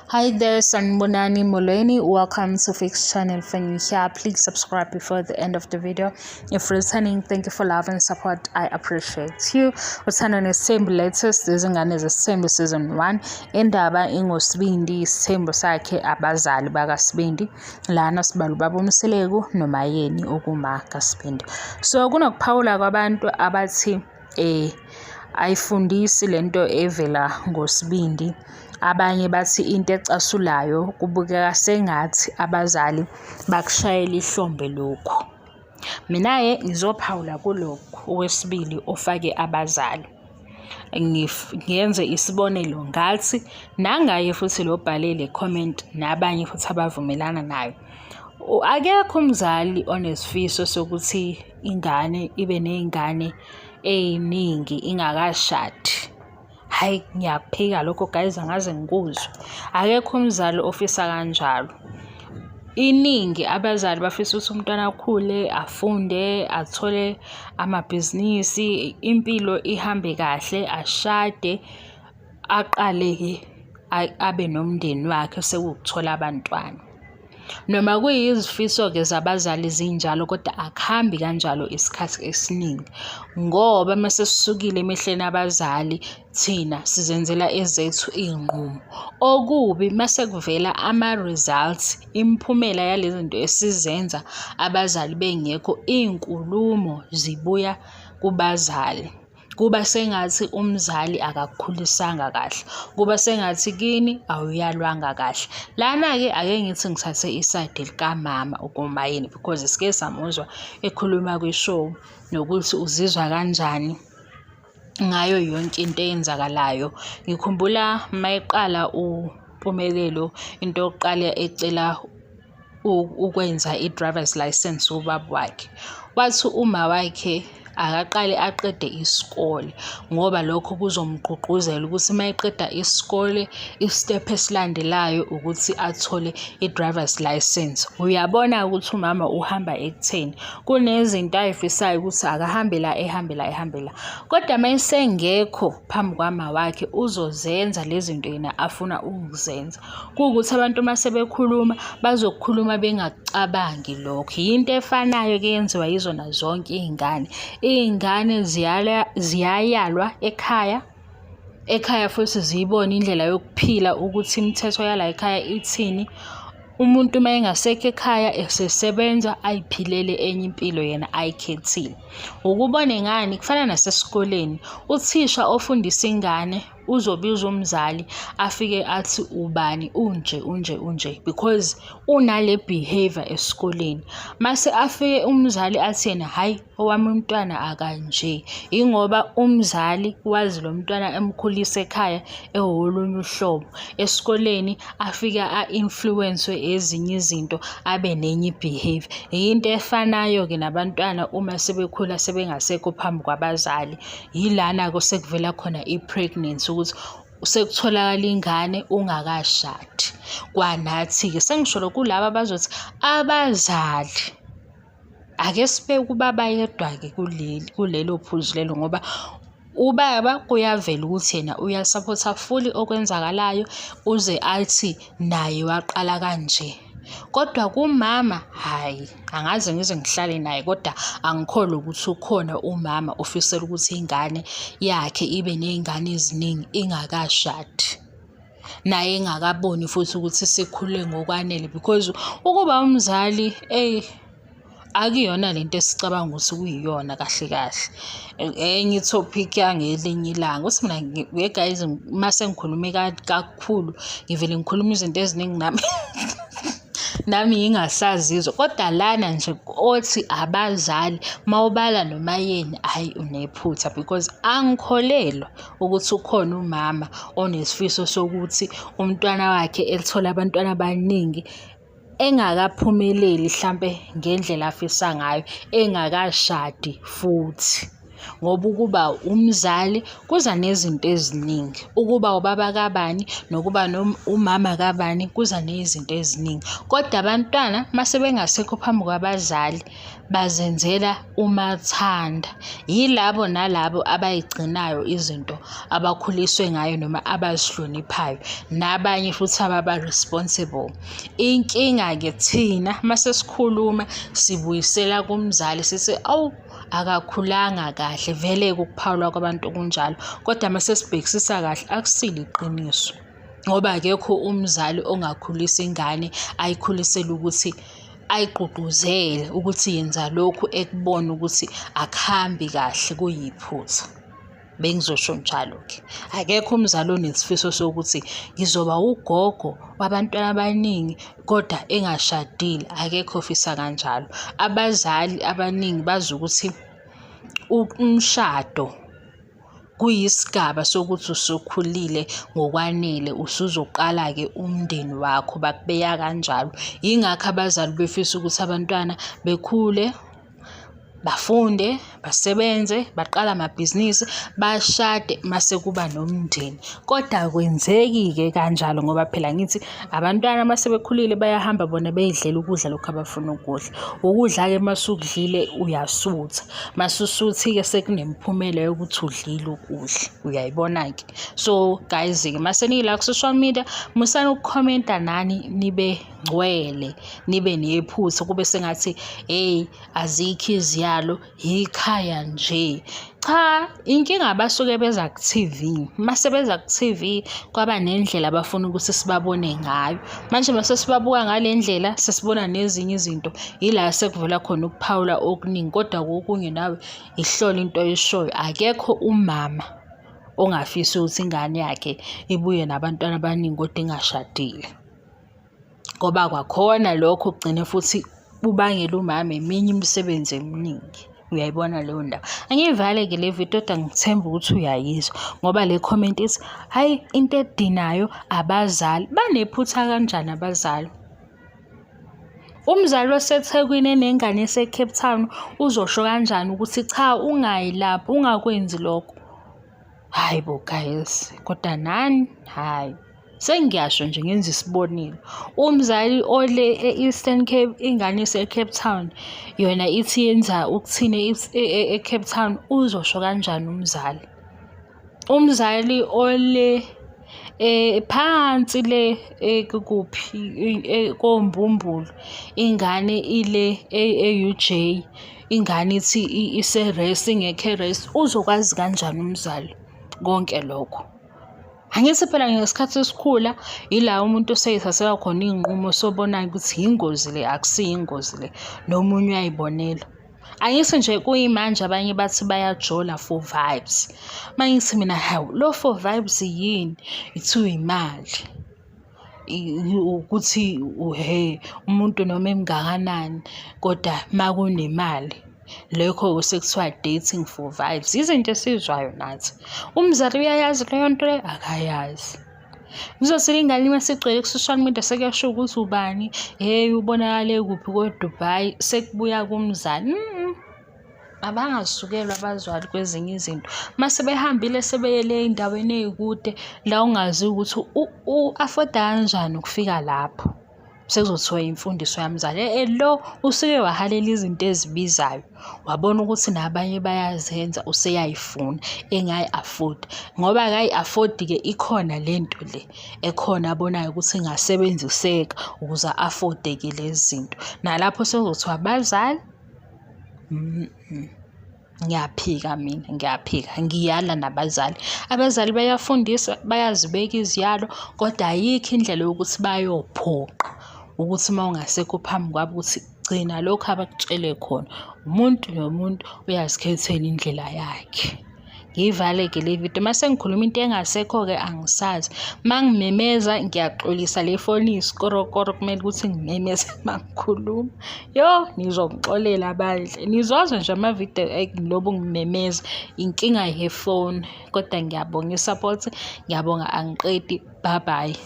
Hi there, Sanibonani Molweni. Welcome to Fix Channel. If you're new here, please subscribe before the end of the video. If returning, thank you for love and support. I appreciate you. Uthando Nesithembu latest Izingane Zesithembu season 1. Indaba ingoSibindi, isithembu sakhe abazali bakaSibindi. Lana sibala ubaba uMseleku noMayeni okuma kaSibindi. So kunokuphawula kwabantu abathi ayifundisi lento evela ngoSibindi. Abanye bathi into ecasulayo kubukeka sengathi abazali bakushayela ihlombe lokhu. Mina-ke ngizophawula kulokhu okwesibili ofake abazali. Ngiyenze isibonelo ngathi nangaye futhi lo obhale le comment nabanye futhi abavumelana nayo. Akekho umzali onesifiso sokuthi ingane ibe ney'ngane ey'ningi ingakashadi. Hhayi, ngiyakuphika lokho guys, angaze ngikuzwe. Akekho umzali ofisa kanjalo. Iningi abazali bafisa ukuthi umntwana akhule, afunde, athole amabhizinisi, impilo ihambe kahle, ashade, aqale-ke abe nomndeni wakhe sekuwukuthola abantwana. Noma kuyizifiso-ke zabazali zinjalo kodwa akuhambi kanjalo isikhathi esiningi ngoba uma sesisukile emehlweni abazali thina sizenzela ezethu iy'nqumo. Okubi uma sekuvela ama-results, imiphumela yale zinto esizenza abazali bengekho, iy'nkulumo zibuya kubazali. Kuba sengathi umzali akakukhulisanga kahle, kuba sengathi kini awuyalwanga kahle. Lana-ke ake ngithi ngithathe isayidi likamama ukuMayeni because sike samuzwa ekhuluma kwi-show nokuthi uzizwa kanjani ngayo yonke into eyenzakalayo. Ngikhumbula mayeqala uMpumelelo into yokuqala ecela ukwenza i-driver's license ubaba wakhe. Wathi uma wakhe akaqale aqede isikole ngoba lokho kuzomgqugquzela ukuthi uma eqeda isikole i-step esilandelayo ukuthi athole i-driver's license. Uyabona-ke ukuthi umama uhamba ekutheni kunezinto ayifisayo ukuthi akahambe la ehambe la ehambe la. Kodwa uma esengekho phambi kwama wakhe uzozenza lezi zinto yena afuna ukuzenza. Kuwukuthi abantu uma sebekhuluma bazokukhuluma bengakucabangi lokho. Yinto efanayo-ke eyenziwa yizona zonke iy'ngane. Iy'ngane ziyayalwa ekhaya, ekhaya futhi ziyibone indlela yokuphila ukuthi imithetho yala ekhaya ithini. Umuntu uma engasekho ekhaya esesebenza ayiphilele enye impilo yena ayikhethile. Ukubone ngani? Kufana nasesikoleni, uthisha ofundisa ingane uzobiza umzali afike athi ubani unje unje unje because unale behavior esikoleni. Mase afike umzali athi yena hhayi owami umntwana akanje, yingoba umzali wazi lo mntwana emkhulisa ekhaya ewolunye uhlobo. Esikoleni afike a-influence-we ezinye izinto abe nenye i-behavior. Yinto efanayo-ke nabantwana uma sebekhula sebengasekho phambi kwabazali. Yilana-ke osekuvela khona i-pregnancy ukuthi sekutholakala ingane ungakashadi. Kwanathi-ke sengisholo kulaba abazothi abazali ake sibeke ubaba yedwa-ke kuleli kulelo phuzu lelo ngoba ubaba kuyavela ukuthi yena uyasaphotha fully okwenzakalayo uze athi naye waqala kanje. Kodwa kumama hhayi angaze ngize ngihlale naye kodwa angikholwa ukuthi ukhona umama ofisela ukuthi ingane yakhe ibe ney'ngane eziningi ingakashadi. Naye engakaboni futhi ukuthi sikhule ngokwanele because ukuba umzali eyi akuyona lento esicabanga ukuthi kuyiyona kahle kahle. Enye i-topic yangelinye ilanga. Uthi mina we guys uma sengikhulume kakhulu ngivele ngikhulume izinto eziningi nami nami ngingasazizwa. Kodwa lana nje othi abazali mawubala noMayeni hhayi unephutha because angikholelwa ukuthi ukhona umama onesifiso sokuthi umntwana wakhe ethole abantwana abaningi engakaphumeleli hlampe ngendlela afisa ngayo, engakashadi futhi. Ngoba ukuba umzali kuza nezinto eziningi. Ukuba ubaba kabani nokuba umama kabani kuza nezinto eziningi. Kodwa abantwana uma sebengasekho phambi kwabazali bazenzela umathanda. Yilabo nalabo abay'gcinayo izinto abakhuliswe ngayo noma abazihloniphayo, nabanye futhi ababa-responsible. Inkinga-ke thina uma sesikhuluma sibuyisela kumzali sithi, awu akakhulanga kahle, vele-ke ukuphawula kwabantu kunjalo. Kodwa uma sesibhekisisa kahle akusilo iqiniso, ngoba akekho umzali ongakhulisa ingane ayikhulisele ukuthi ayigqugquzele ukuthi yenza lokhu ekubona ukuthi akuhambi kahle kuyiphutha. Bengizosho njalo-ke. Akekho umzali onesifiso sokuthi ngizoba ugogo wabantwana abaningi kodwa engashadile, akekho ofisa kanjalo. Abazali abaningi bazi ukuthi umshado kuyisigaba sokuthi usukhulile ngokwanele, usuzoqala-ke umndeni wakho, bakubeka kanjalo. Yingakho abazali befisa ukuthi abantwana bekhule, bafunde, basebenze, baqale amabhizinisi, bashade mase kuba nomndeni. Kodwa akwenzeki-ke kanjalo ngoba phela ngithi abantwana uma sebekhulile bayahamba bona bey'dlela ukudla lokhu abafuna ukukudla. Ukudla-ke uma usukudlile uyasutha, uma ususuthi-ke sekunemiphumela yokuthi udlile ukudla, uyayibona-ke. So guys-ke uma senila ku-social media, musani ukukhomenta nani nibe ngcwele, nibe nephutha kube sengathi hheyi azikho iziyalo, yikhaya nje. Cha, inkinga abasuke beza ku-T_V, mase beza ku-T_V kwaba nendlela abafuna ukuthi sibabone ngayo. Manje mase sibabuka ngale ndlela sesibona nezinye izinto, yila sekuvela khona ukuphawula okuningi kodwa kokunye nawe ihlole into oyishoyo. Akekho umama ongafisa ukuthi ingane yakhe ibuye nabantwana abaningi kodwa ingashadile. Ngoba kwakhona lokho kugcine futhi kubangela umama eminye imisebenzi eminingi. Uyayibona leyo ndaba. Angiyivale-ke le video kodwa ngithemba ukuthi uyayizwa ngoba le comment ithi, hhayi into edinayo abazali. Banephutha kanjani abazali? Umzali oseThekwini enengane ese-Cape Town uzosho kanjani ukuthi cha ungayi lapho, ungakwenzi lokho? Hhayi bo guys, kodwa nani, hhayi. Sengiyasho nje ngenza isibonelo. Umzali ole e-Eastern Cape, ingane ise-Cape Town, yona ithi yenza ukuthini e-Cape Town, uzosho kanjani umzali? Umzali ole phansi le kuphi koMbumbulu, ingane ile e-U_J, ingane ithi ise-res ingekho e-res, uzokwazi kanjani umzali konke lokho? Angithi phela ngesikhathi esikhula ila umuntu oseyithathela khona iy'nqumo osobonayo ukuthi yingozi le akusiyo ingozi le, nomunye uyayibonela. Angithi nje kuyimanje abanye bathi bayajola for vibes. Uma ngithi mina hawu lo for vibes yini? Ithiwa imali. Ukuthi hhe umuntu noma emngakanani kodwa uma kunemali lokho sekuthiwa dating for vibes. Izinto esizwayo nathi. Umzali uyayazi leyo nto leyo? Akayazi. Kuzothi ingane uma isigcwele ku-social media sekuyashiwo ukuthi ubani, hheyi ubonakale kuphi ko-Dubai, sekubuya kumzali. Abangasukelwa abazali kwezinye izinto. Uma sebehambile sebeyele ey'ndaweni ey'kude la ongazi ukuthi u-afoda kanjani ukufika lapho. Sekuzothiwa imfundiso yamzali. E-e lo usuke wahalela izinto ezibizayo, wabona ukuthi nabanye bayazenza useyayifuna engayi-afodi. Ngoba akayi-afodi-ke ikhona le nto le ekhona abonayo ukuthi ingasebenziseka ukuze a-afode-ke lezi zinto. Nalapho sekuzothiwa abazali . Ngiyaphika mina, ngiyaphika, ngiyala nabazali. Abazali bayafundisa, bayazibeka iziyalo, kodwa ayikho indlela yokuthi bayophoqa ukuthi uma ungasekho phambi kwabo ukuthi gcina lokhu abakutshele khona. Umuntu nomuntu uyazikhethela indlela yakhe. Ngiyivale-ke le video. Uma sengikhuluma into engasekho-ke angisazi. Uma ngimemeza ngiyaxolisa le foni iyisikorokoro kumele ukuthi ngimemeze uma ngikhuluma. Yo, nizongixolela bandla. Nizozwa nje amavidiyo ngilobu ngimemeza. Inkinga yefoni. Kodwa ngiyabonga i-support, ngiyabonga angiqedi. Bye bye.